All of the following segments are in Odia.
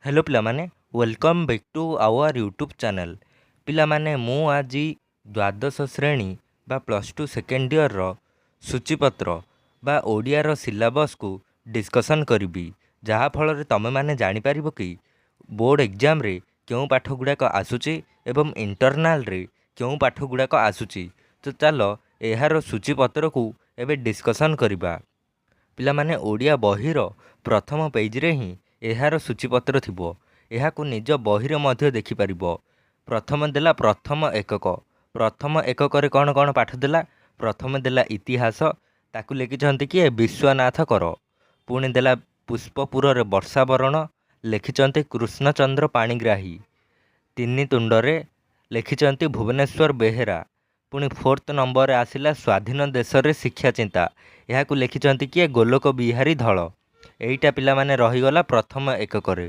ହ୍ୟାଲୋ ପିଲାମାନେ, welcome back to our YouTube channel. ପିଲାମାନେ, ମୁଁ ଆଜି ଦ୍ୱାଦଶ ଶ୍ରେଣୀ ବା +2 ସେକେଣ୍ଡ ଇୟର୍ର ସୂଚୀପତ୍ର ବା ଓଡ଼ିଆର ସିଲାବସ୍କୁ ଡିସ୍କସନ୍ କରିବି, ଯାହାଫଳରେ ତୁମେମାନେ ଜାଣିପାରିବ କି ବୋର୍ଡ଼ ଏକ୍ଜାମ୍ରେ କେଉଁ ପାଠ ଗୁଡ଼ାକ ଆସୁଛି ଏବଂ ଇଣ୍ଟରନାଲ୍ରେ କେଉଁ ପାଠ ଗୁଡ଼ାକ ଆସୁଛି। ତ ଚାଲ ଏହାର ସୂଚୀପତ୍ରକୁ ଏବେ ଡିସ୍କସନ୍ କରିବା। ପିଲାମାନେ, ଓଡ଼ିଆ ବହିର ପ୍ରଥମ ପେଜ୍ରେ ହିଁ ଏହାର ସୂଚୀପତ୍ର ଥିବ। ଏହାକୁ ନିଜ ବହିରେ ମଧ୍ୟ ଦେଖିପାରିବ। ପ୍ରଥମେ ଦେଲା ପ୍ରଥମ ଏକକ। ପ୍ରଥମ ଏକକରେ କ'ଣ କ'ଣ ପାଠ ଦେଲା? ପ୍ରଥମେ ଦେଲା ଇତିହାସ, ତାକୁ ଲେଖିଛନ୍ତି କିଏ? ବିଶ୍ୱନାଥ କର। ପୁଣି ଦେଲା ପୁଷ୍ପପୁରରେ ବର୍ଷାବରଣ, ଲେଖିଛନ୍ତି କୃଷ୍ଣଚନ୍ଦ୍ର ପାଣିଗ୍ରାହୀ। ତିନି ତୁଣ୍ଡରେ ଲେଖିଛନ୍ତି ଭୁବନେଶ୍ୱର ବେହେରା। ପୁଣି ଫୋର୍ଥ ନମ୍ବରରେ ଆସିଲା ସ୍ୱାଧୀନ ଦେଶରେ ଶିକ୍ଷା ଚିନ୍ତା, ଏହାକୁ ଲେଖିଛନ୍ତି କିଏ? ଗୋଲକ ବିହାରୀ ଧଳ। ଏଇଟା ପିଲାମାନେ ରହିଗଲା ପ୍ରଥମ ଏକକରେ।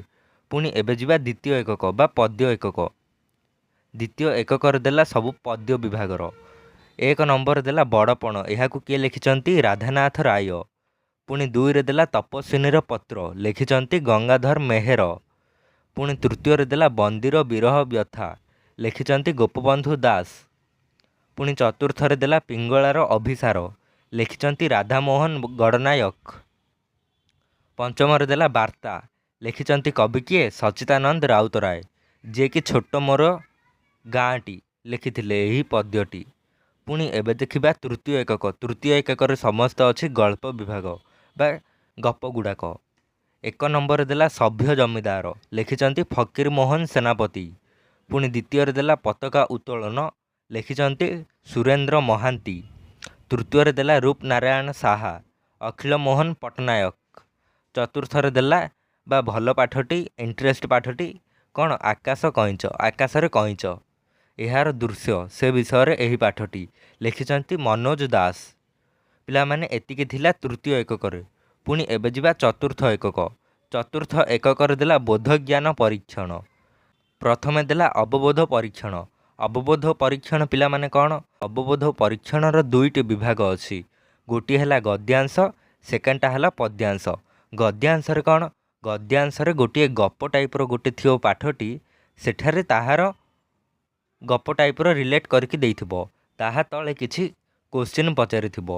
ପୁଣି ଏବେ ଯିବା ଦ୍ୱିତୀୟ ଏକକ ବା ପଦ୍ୟ ଏକକ। ଦ୍ୱିତୀୟ ଏକକରେ ଦେଲା ସବୁ ପଦ୍ୟ ବିଭାଗର। 1 ନମ୍ବର ଦେଲା ବଡ଼ପଣ, ଏହାକୁ କିଏ ଲେଖିଛନ୍ତି? ରାଧାନାଥ ରାୟ। ପୁଣି 2ରେ ଦେଲା ତପସ୍ୱିନୀର ପତ୍ର, ଲେଖିଛନ୍ତି ଗଙ୍ଗାଧର ମେହେର। ପୁଣି ତୃତୀୟରେ ଦେଲା ବନ୍ଦୀର ବିରହ ବ୍ୟଥା, ଲେଖିଛନ୍ତି ଗୋପବନ୍ଧୁ ଦାସ। ପୁଣି ଚତୁର୍ଥରେ ଦେଲା ପିଙ୍ଗଳାର ଅଭିସାର, ଲେଖିଛନ୍ତି ରାଧାମୋହନ ଗଡ଼ନାୟକ। ପଞ୍ଚମରେ ଦେଲା ବାର୍ତ୍ତା, ଲେଖିଛନ୍ତି କବି କିଏ? ସଚିଦାନନ୍ଦ ରାଉତରାୟ, ଯିଏକି ଛୋଟ ମୋର ଗାଁଟି ଲେଖିଥିଲେ ଏହି ପଦ୍ୟଟି। ପୁଣି ଏବେ ଦେଖିବା ତୃତୀୟ ଏକକ। ତୃତୀୟ ଏକକରେ ସମସ୍ତ ଅଛି ଗଳ୍ପ ବିଭାଗ ବା ଗପ ଗୁଡ଼ାକ। 1 ନମ୍ବରରେ ଦେଲା ସଭ୍ୟ ଜମିଦାର, ଲେଖିଛନ୍ତି ଫକୀରମୋହନ ସେନାପତି। ପୁଣି ଦ୍ୱିତୀୟରେ ଦେଲା ପତାକା ଉତ୍ତୋଳନ, ଲେଖିଛନ୍ତି ସୁରେନ୍ଦ୍ର ମହାନ୍ତି। ତୃତୀୟରେ ଦେଲା ରୂପନାରାୟଣ ସାହା, ଅଖିଳ ମୋହନ ପଟ୍ଟନାୟକ। ଚତୁର୍ଥରେ ଦେଲା ବା ଭଲ ପାଠଟି, ଇଣ୍ଟରେଷ୍ଟ ପାଠଟି କ'ଣ? ଆକାଶ କଇଁଚ, ଆକାଶରେ କଇଁଚ ଏହାର ଦୃଶ୍ୟ, ସେ ବିଷୟରେ ଏହି ପାଠଟି ଲେଖିଛନ୍ତି ମନୋଜ ଦାସ। ପିଲାମାନେ, ଏତିକି ଥିଲା ତୃତୀୟ ଏକକରେ। ପୁଣି ଏବେ ଯିବା ଚତୁର୍ଥ ଏକକ। ଚତୁର୍ଥ ଏକକରେ ଦେଲା ବୋଧଜ୍ଞାନ ପରୀକ୍ଷଣ। ପ୍ରଥମେ ଦେଲା ଅବବୋଧ ପରୀକ୍ଷଣ। ଅବବୋଧ ପରୀକ୍ଷଣ ପିଲାମାନେ କ'ଣ? ଅବବୋଧ ପରୀକ୍ଷଣର ଦୁଇଟି ବିଭାଗ ଅଛି। ଗୋଟିଏ ହେଲା ଗଦ୍ୟାଂଶ, ସେକେଣ୍ଡଟା ହେଲା ପଦ୍ୟାଂଶ। ଗଦ୍ୟାଂଶରେ କ'ଣ? ଗଦ୍ୟାଂଶରେ ଗୋଟିଏ ଗପ ଟାଇପ୍ର ଗୋଟେ ଥିବ ପାଠଟି, ସେଠାରେ ତାହାର ଗପ ଟାଇପ୍ର ରିଲେଟ୍ କରିକି ଦେଇଥିବ, ତାହା ତଳେ କିଛି କୋଶ୍ଚିନ୍ ପଚାରିଥିବ,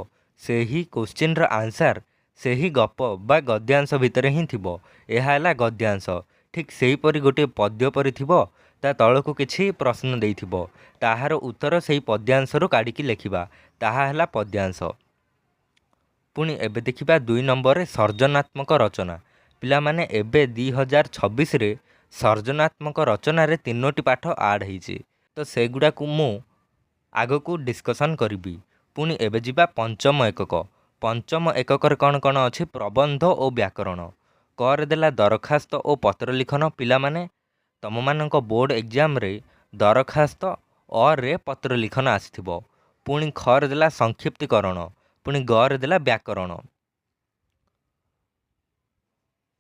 ସେହି କୋଶ୍ଚିନ୍ର ଆନ୍ସର୍ ସେହି ଗପ ବା ଗଦ୍ୟାଂଶ ଭିତରେ ହିଁ ଥିବ। ଏହା ହେଲା ଗଦ୍ୟାଂଶ। ଠିକ୍ ସେହିପରି ଗୋଟିଏ ପଦ୍ୟ ପରି ଥିବ, ତା ତଳକୁ କିଛି ପ୍ରଶ୍ନ ଦେଇଥିବ, ତାହାର ଉତ୍ତର ସେଇ ପଦ୍ୟାଂଶରୁ କାଢ଼ିକି ଲେଖିବା, ତାହା ହେଲା ପଦ୍ୟାଂଶ। ପୁଣି ଏବେ ଦେଖିବା 2 ନମ୍ବରରେ ସର୍ଜନାତ୍ମକ ରଚନା। ପିଲାମାନେ, ଏବେ 2026ରେ ସର୍ଜନାତ୍ମକ ରଚନାରେ 3ଟି ପାଠ ଆଡ଼୍ ହେଇଛି, ତ ସେଗୁଡ଼ାକୁ ମୁଁ ଆଗକୁ ଡିସ୍କସନ୍ କରିବି। ପୁଣି ଏବେ ଯିବା ପଞ୍ଚମ ଏକକ। ପଞ୍ଚମ ଏକକରେ କ'ଣ କ'ଣ ଅଛି? ପ୍ରବନ୍ଧ ଓ ବ୍ୟାକରଣ। କରେ ଦେଲା ଦରଖାସ୍ତ ଓ ପତ୍ର ଲିଖନ। ପିଲାମାନେ, ତୁମମାନଙ୍କ ବୋର୍ଡ଼ ଏକ୍ଜାମ୍ରେ ଦରଖାସ୍ତ ଅରେ ପତ୍ର ଲିଖନ ଆସିଥିବ। ପୁଣି ଖରେ ଦେଲା ସଂକ୍ଷିପ୍ତୀକରଣ। ପୁଣି ଗରେ ଦେଲା ବ୍ୟାକରଣ।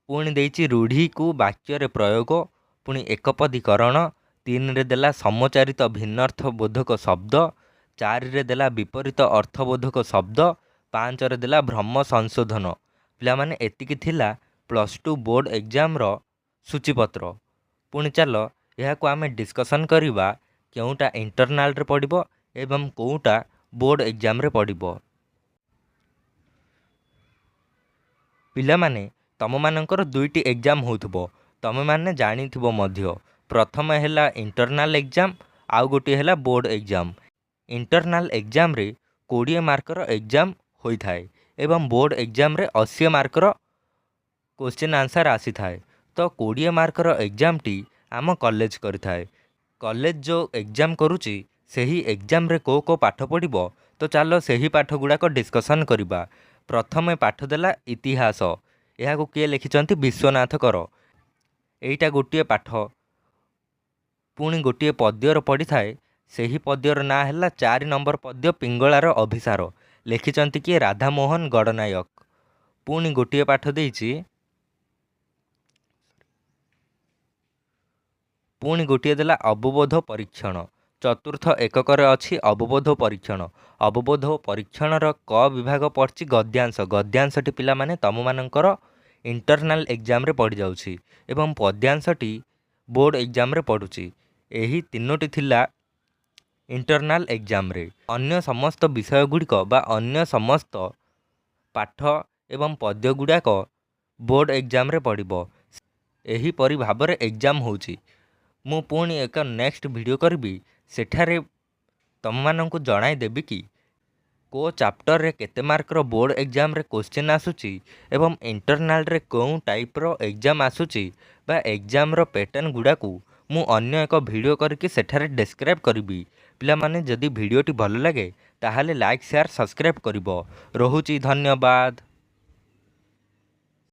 ପୁଣି ଦେଇଛି ରୂଢ଼ିକୁ ବାକ୍ୟରେ ପ୍ରୟୋଗ। ପୁଣି ଏକପଦୀକରଣ। 3ରେ ଦେଲା ସମୋଚ୍ଚାରିତ ଭିନ୍ନର୍ଥବୋଧକ ଶବ୍ଦ। 4ରେ ଦେଲା ବିପରୀତ ଅର୍ଥବୋଧକ ଶବ୍ଦ। 5ରେ ଦେଲା ଭ୍ରମ ସଂଶୋଧନ। ପିଲାମାନେ, ଏତିକି ଥିଲା +2 ବୋର୍ଡ଼ ଏକ୍ଜାମ୍ର ସୂଚୀପତ୍ର। ପୁଣି ଚାଲ ଏହାକୁ ଆମେ ଡିସ୍କସନ୍ କରିବା, କେଉଁଟା ଇଣ୍ଟରନାଲ୍ରେ ପଡ଼ିବ ଏବଂ କେଉଁଟା ବୋର୍ଡ଼ ଏକ୍ଜାମ୍ରେ ପଡ଼ିବ। ପିଲାମାନେ, ତୁମମାନଙ୍କର 2ଟି ଏକ୍ଜାମ୍ ହେଉଥିବ, ତୁମେମାନେ ଜାଣିଥିବ ମଧ୍ୟ। ପ୍ରଥମ ହେଲା ଇଣ୍ଟରନାଲ୍ ଏକ୍ଜାମ୍, ଆଉ ଗୋଟିଏ ହେଲା ବୋର୍ଡ଼ ଏକ୍ଜାମ୍। ଇଣ୍ଟରନାଲ୍ ଏକ୍ଜାମ୍ରେ 20 ମାର୍କର ଏକ୍ଜାମ୍ ହୋଇଥାଏ ଏବଂ ବୋର୍ଡ଼ ଏକ୍ଜାମ୍ରେ 80 ମାର୍କର କୋଶ୍ଚିନ୍ ଆନ୍ସର୍ ଆସିଥାଏ। ତ 20 ମାର୍କର ଏକ୍ଜାମ୍ଟି ଆମ କଲେଜ କରିଥାଏ। କଲେଜ ଯେଉଁ ଏକ୍ଜାମ୍ କରୁଛି, ସେହି ଏକ୍ଜାମ୍ରେ କେଉଁ କେଉଁ ପାଠ ପଡ଼ିବ, ତ ଚାଲ ସେହି ପାଠ ଗୁଡ଼ାକ ଡିସ୍କସନ୍ କରିବା। ପ୍ରଥମେ ପାଠ ଦେଲା ଇତିହାସ, ଏହାକୁ କିଏ ଲେଖିଛନ୍ତି? ବିଶ୍ୱନାଥ କର। ଏଇଟା ଗୋଟିଏ ପାଠ। ପୁଣି ଗୋଟିଏ ପଦ୍ୟର ପଡ଼ିଥାଏ, ସେହି ପଦ୍ୟର ନାଁ ହେଲା 4 ନମ୍ବର ପଦ୍ୟ ପିଙ୍ଗଳାର ଅଭିସାର, ଲେଖିଛନ୍ତି କିଏ? ରାଧାମୋହନ ଗଡ଼ନାୟକ। ପୁଣି ଗୋଟିଏ ପାଠ ଦେଇଛି, ପୁଣି ଗୋଟିଏ ଦେଲା ଅବବୋଧ ପରୀକ୍ଷଣ। ଚତୁର୍ଥ ଏକକରେ ଅଛି ଅବବୋଧ ପରୀକ୍ଷଣ। ଅବବୋଧ ପରୀକ୍ଷଣର କ ବିଭାଗ ପଡ଼ିଛି ଗଦ୍ୟାଂଶ। ଗଦ୍ୟାଂଶଟି ପିଲାମାନେ ତୁମମାନଙ୍କର ଇଣ୍ଟରନାଲ୍ ଏକ୍ଜାମ୍ରେ ପଡ଼ିଯାଉଛି ଏବଂ ପଦ୍ୟାଂଶଟି ବୋର୍ଡ଼ ଏକ୍ଜାମ୍ରେ ପଡ଼ୁଛି। ଏହି ତିନୋଟି ଥିଲା ଇଣ୍ଟରନାଲ୍ ଏକ୍ଜାମ୍ରେ। ଅନ୍ୟ ସମସ୍ତ ବିଷୟ ଗୁଡ଼ିକ ବା ଅନ୍ୟ ସମସ୍ତ ପାଠ ଏବଂ ପଦ୍ୟ ଗୁଡ଼ାକ ବୋର୍ଡ଼ ଏକ୍ଜାମ୍ରେ ପଡ଼ିବ। ଏହିପରି ଭାବରେ ଏକ୍ଜାମ୍ ହେଉଛି। ମୁଁ ପୁଣି ଏକ ନେକ୍ସଟ ଭିଡ଼ିଓ କରିବି, ସେଠାରେ ତୁମମାନଙ୍କୁ ଜଣାଇଦେବି କି କେଉଁ ଚାପ୍ଟରରେ କେତେ ମାର୍କର ବୋର୍ଡ଼ ଏକ୍ଜାମ୍ରେ କୋଶ୍ଚିନ୍ ଆସୁଛି ଏବଂ ଇଣ୍ଟରନାଲ୍ରେ କେଉଁ ଟାଇପ୍ର ଏକ୍ଜାମ୍ ଆସୁଛି ବା ଏକ୍ଜାମ୍ର ପ୍ୟାଟର୍ନ ଗୁଡ଼ାକୁ ମୁଁ ଅନ୍ୟ ଏକ ଭିଡ଼ିଓ କରିକି ସେଠାରେ ଡେସ୍କ୍ରାଇବ୍ କରିବି। ପିଲାମାନେ, ଯଦି ଭିଡ଼ିଓଟି ଭଲ ଲାଗେ ତାହେଲେ ଲାଇକ୍, ସେୟାର, ସବସ୍କ୍ରାଇବ୍ କରିବ। ରହୁଛି, ଧନ୍ୟବାଦ।